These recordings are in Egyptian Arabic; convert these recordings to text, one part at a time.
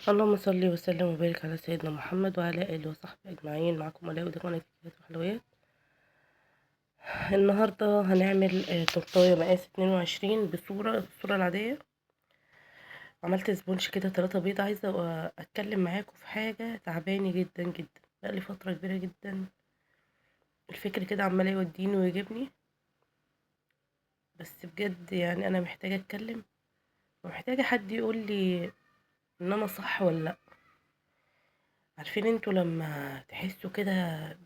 اللهم صل وسلم وبارك على سيدنا محمد وعلى اله وصحبه اجمعين. معكم ولاء ودي قناة كيكات وحلويات. النهارده هنعمل تورتايه مقاس 22 بالصورة العادية. عملت sponge كده 3 بيض. عايزه اتكلم معاكم في حاجة تعباني جدا جدا، بقالي فترة كبيرة جدا الفكر كده عمال يوديني ويجيبني، بس بجد يعني انا محتاجه اتكلم ومحتاجة حد يقول لي ان انا صح ولا لا. عارفين انتوا لما تحسوا كده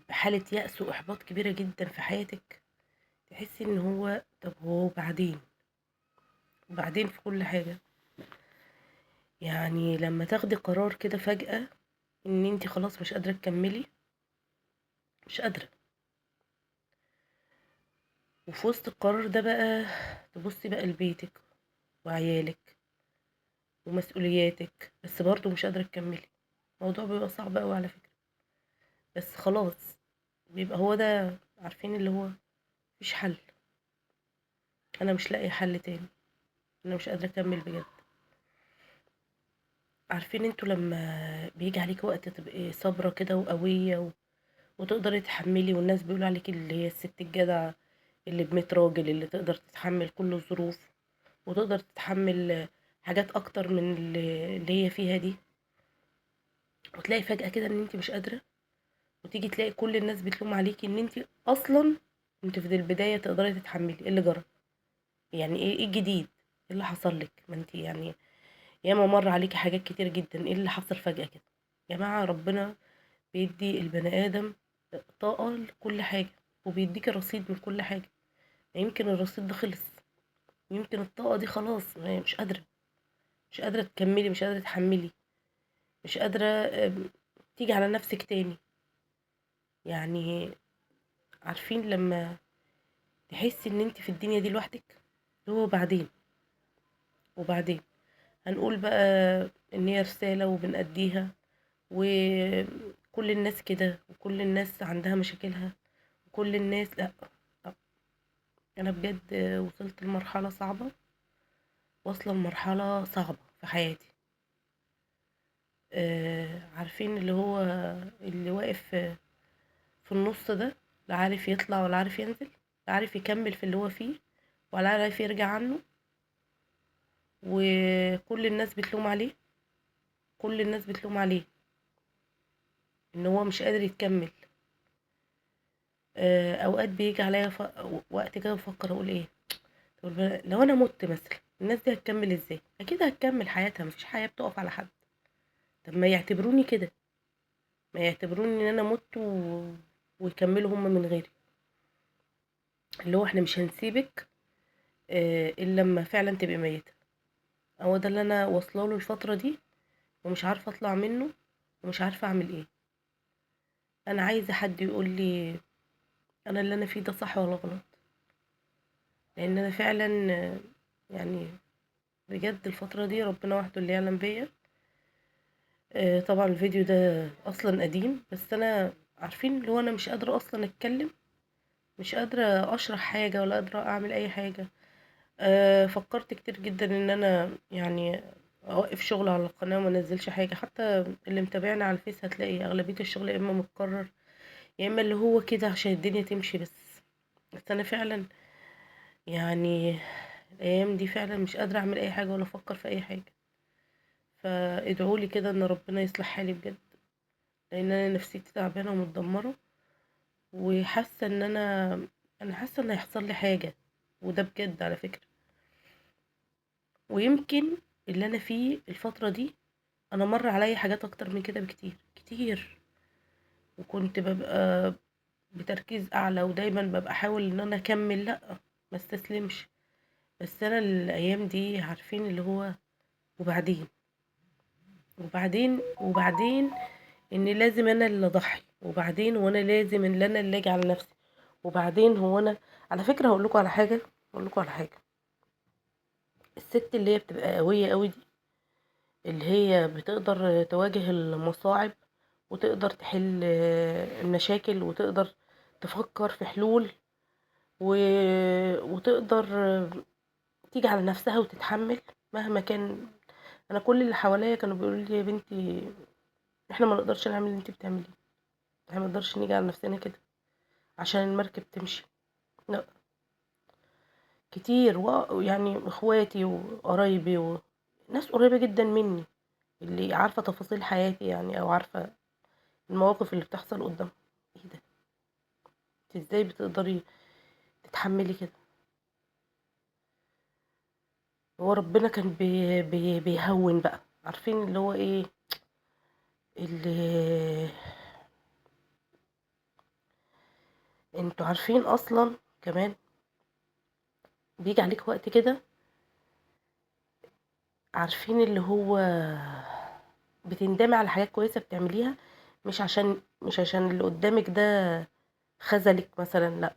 بحالة يأس وإحباط كبيرة جدا في حياتك، تحسي ان هو طب هو وبعدين في كل حاجة. يعني لما تاخدي قرار كده فجأة ان انتي خلاص مش قادرة تكملي، مش قادرة، وفي وسط القرار ده بقى تبصي بقى لبيتك وعيالك ومسؤولياتك، بس برضو مش قادرة تكملي. الموضوع بيبقى صعب قوي على فكرة، بس خلاص بيبقى هو ده، عارفين اللي هو مفيش حل، انا مش لاقي حل تاني، انا مش قادرة اكمل بجد. عارفين انتوا لما بيجي عليك وقت تبقي صابرة كده وقوية وتقدري تحملي، والناس بيقولوا عليك اللي هي الست الجدعة اللي بميت راجل، اللي تقدر تتحمل كل الظروف وتقدر تتحمل حاجات اكتر من اللي هي فيها دي، وتلاقي فجأة كده ان انت مش قادرة، وتيجي تلاقي كل الناس بتلوم عليكي ان انت اصلا كنت في البداية تقدري تتحملي. ايه اللي جرى؟ يعني ايه الجديد؟ ايه اللي حصل لك؟ ما انت يعني ياما مر عليكي حاجات كتير جدا، ايه اللي حصل فجأة كده؟ يا جماعة ربنا بيدي البني آدم طاقة لكل حاجة، وبيديكي رصيد من كل حاجة. يمكن الرصيد ده خلص، يمكن الطاقة دي خلاص مش قادرة، مش قادرة تكملي، مش قادرة تحملي، مش قادرة تيجي على نفسك تاني. يعني عارفين لما تحسي ان انت في الدنيا دي لوحدك، هو وبعدين هنقول بقى ان هي رسالة وبنأديها، وكل الناس كده، وكل الناس عندها مشاكلها، وكل الناس لا. طب انا بجد وصلت لمرحلة صعبة، واصلة لمرحلة صعبة في حياتي. عارفين اللي هو اللي واقف في النص ده، لا عارف يطلع ولا عارف ينزل، لا عارف يكمل في اللي هو فيه ولا عارف يرجع عنه، وكل الناس بتلوم عليه، كل الناس بتلوم عليه ان هو مش قادر يتكمل. اوقات بيجي عليا وقت كده بفكر اقول ايه، طب لو انا مت مثلا الناس دي هتكمل ازاي؟ اكيد هتكمل حياتها، مفيش حياة بتقف على حد. طب ما يعتبروني كده، ما يعتبروني ان انا مت ويكملوا هم من غيري، اللي هو احنا مش هنسيبك الا لما فعلا تبقي ميتة. هو ده اللي انا واصله له الفترة دي، ومش عارفة اطلع منه، ومش عارفة اعمل ايه. انا عايزة حد يقول لي انا اللي انا فيه ده صح ولا غلط، لان انا فعلا يعني بجد الفترة دي ربنا وحده اللي يعلم بيا. طبعا الفيديو ده اصلا قديم، بس انا عارفين اللي هو انا مش قادرة اصلا اتكلم، مش قادرة اشرح حاجة ولا قادرة اعمل اي حاجة. فكرت كتير جدا ان انا يعني اوقف شغل على القناة وما انزلش حاجة. حتى اللي متابعنا على الفيس هتلاقي اغلبية الشغل يا اما متكرر يا اما اللي هو كده عشان الدنيا تمشي. بس انا فعلا يعني الايام دي فعلا مش قادرة اعمل اي حاجة ولا افكر في اي حاجة. فادعوا لي كده ان ربنا يصلح حالي بجد، لان انا نفسيتي تعبانة ومتدمرة، وحاسة ان انا حاسة ان هيحصل لي حاجة، وده بجد على فكرة. ويمكن اللي انا فيه الفترة دي انا مر عليا حاجات اكتر من كده بكتير كتير، وكنت ببقى بتركيز اعلى ودايما ببقى احاول ان انا اكمل، لا ما استسلمش. بس انا الايام دي عارفين اللي هو وبعدين وبعدين وبعدين ان لازم انا اللي اضحي، وبعدين وانا لازم ان انا اللي اجي على نفسي، وبعدين هو انا على فكرة هقول لكم على حاجة، هقول لكم على حاجة. الست اللي هي بتبقى قوية قوي دي، اللي هي بتقدر تواجه المصاعب وتقدر تحل المشاكل وتقدر تفكر في حلول وتقدر تيجي على نفسها وتتحمل مهما كان انا كل اللي حواليا كانوا بيقولوا لي يا بنتي احنا ما نقدرش نعمل اللي انت بتعمليه، احنا ما نقدرش نيجي على نفسنا كده عشان المركب تمشي. لا كتير، يعني اخواتي وقرايبي وناس قريبة جدا مني اللي عارفة تفاصيل حياتي يعني، او عارفة المواقف اللي بتحصل قدامهم. ايه ده، انت ازاي بتقدري تتحملي كده؟ هو ربنا كان بي بي بيهون بقى، عارفين اللي هو ايه، اللي انتوا عارفين اصلا. كمان بيجي عليك وقت كده، عارفين اللي هو بتندمي على حاجات كويسة بتعمليها، مش عشان اللي قدامك ده خذلك مثلا، لا،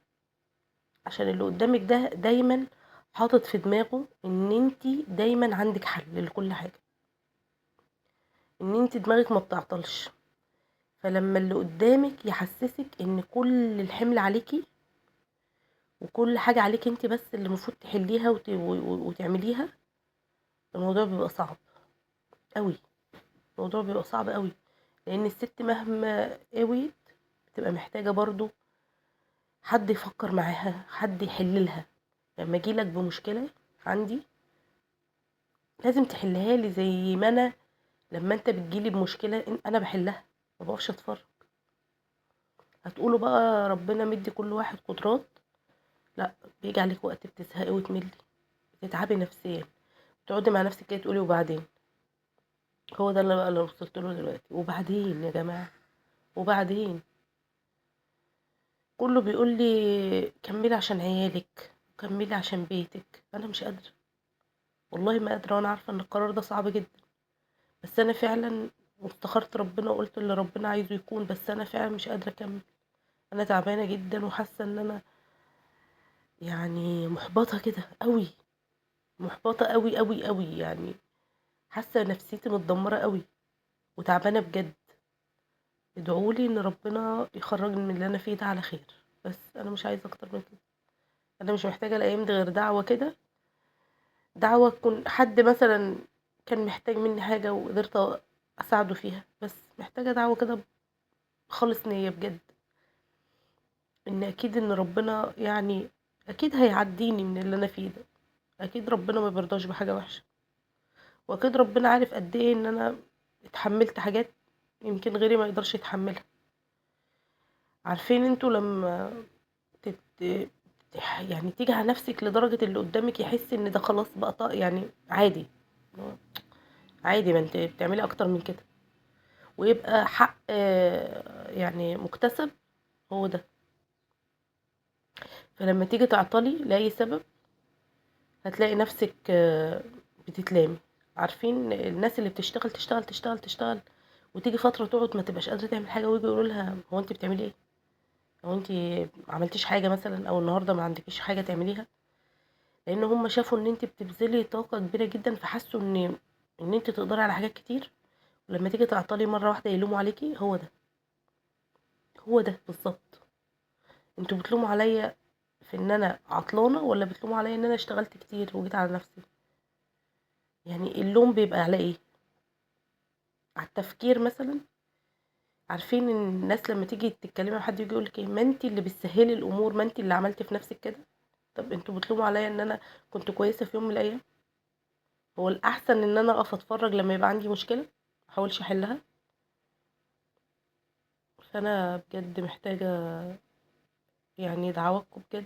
عشان اللي قدامك ده دايما حاطط في دماغه ان انتي دايما عندك حل لكل حاجة، ان انتي دماغك ما بتعطلش. فلما اللي قدامك يحسسك ان كل الحمل عليكي وكل حاجة عليكي انتي بس اللي المفروض تحليها وتعمليها، الموضوع بيبقى صعب قوي. الموضوع بيبقى صعب قوي، لان الست مهما قويت بتبقى محتاجة برضو حد يفكر معاها، حد يحللها. لما اجيلك بمشكلة عندي لازم تحلها لي زي ما انا لما انت بتجيلي بمشكلة انا بحلها، ما بقفش اتفرج. هتقولوا بقى ربنا مدي كل واحد قدرات، لا، بيجي عليك وقت بتزهقي وتملي، بتتعبي نفسيا، تقعدي مع نفسك كده تقولي وبعدين. هو ده اللي بقى اللي وصلت له دلوقتي، وبعدين يا جماعة، وبعدين. كله بيقول لي كملي عشان عيالك، كملي عشان بيتك. انا مش قادرة، والله ما قادرة، وانا عارفه ان القرار ده صعب جدا، بس انا فعلا وافتخرت ربنا وقلت اللي ربنا عايزه يكون، بس انا فعلا مش قادرة اكمل. انا تعبانة جدا وحاسه ان انا يعني محبطة كده قوي، محبطة قوي قوي قوي، يعني حاسه نفسيتي متدمره قوي وتعبانه بجد. ادعولي ان ربنا يخرجني من اللي انا فيه ده على خير، بس انا مش عايزه اكتر من كده. انا مش محتاجه الايام دي غير دعوه كده، دعوه تكون حد مثلا كان محتاج مني حاجة وقدرت اساعده فيها، بس محتاجه دعوه كده خالص نيه بجد، ان اكيد ان ربنا يعني اكيد هيعديني من اللي انا فيه ده. اكيد ربنا ما بيرضاش بحاجة وحشة، واكيد ربنا عارف قد ايه ان انا اتحملت حاجات يمكن غيري ما يقدرش يتحملها. عارفين انتوا لما يعني تيجي على نفسك لدرجة اللي قدامك يحس ان ده خلاص بقى يعني عادي عادي، ما انت بتعملي اكتر من كده، ويبقى حق يعني مكتسب، هو ده. فلما تيجي تعطلي لأي سبب هتلاقي نفسك بتتلامي. عارفين الناس اللي بتشتغل تشتغل تشتغل تشتغل وتيجي فترة تقعد ما تبقاش قادرة تعمل حاجة، ويجي يقولوا لها هو انت بتعملي ايه، هو انت ما عملتيش حاجة مثلا، او النهاردة ما عندكيش حاجة تعمليها، لان هم شافوا ان انت بتبذلي طاقة كبيرة جدا، فحسوا ان انت تقدري على حاجات كتير، ولما تيجي تعطلي مرة واحدة يلوموا عليكي. هو ده، هو ده بالظبط. انتوا بتلوموا عليا في ان انا عطلانة، ولا بتلوموا عليا ان انا اشتغلت كتير وجيت على نفسي؟ يعني اللوم بيبقى على ايه؟ على التفكير مثلا. عارفين ان الناس لما تيجي تتكلمي مع حد يجي يقولك ايه، ما انتي اللي بتسهلي الامور، ما انتي اللي عملتي في نفسك كده. طب انتوا بتلوموا عليا ان انا كنت كويسة في يوم من الايام؟ هو الاحسن ان انا اقف اتفرج لما يبقى عندي مشكلة ما احاولش احلها؟ فانا بجد محتاجه يعني دعواتكم بجد،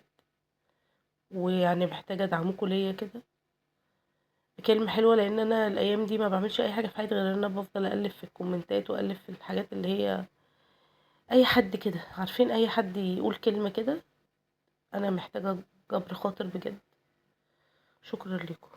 ويعني محتاجه دعمكم ليا كده بكلمه حلوة، لان انا الايام دي ما بعملش اي حاجة في حياتي غير ان انا بفضل اقلب في الكومنتات واقلب في الحاجات اللي هي اي حد كده، عارفين اي حد يقول كلمة كده، انا محتاجه جبر خاطر بجد. شكرا لكم.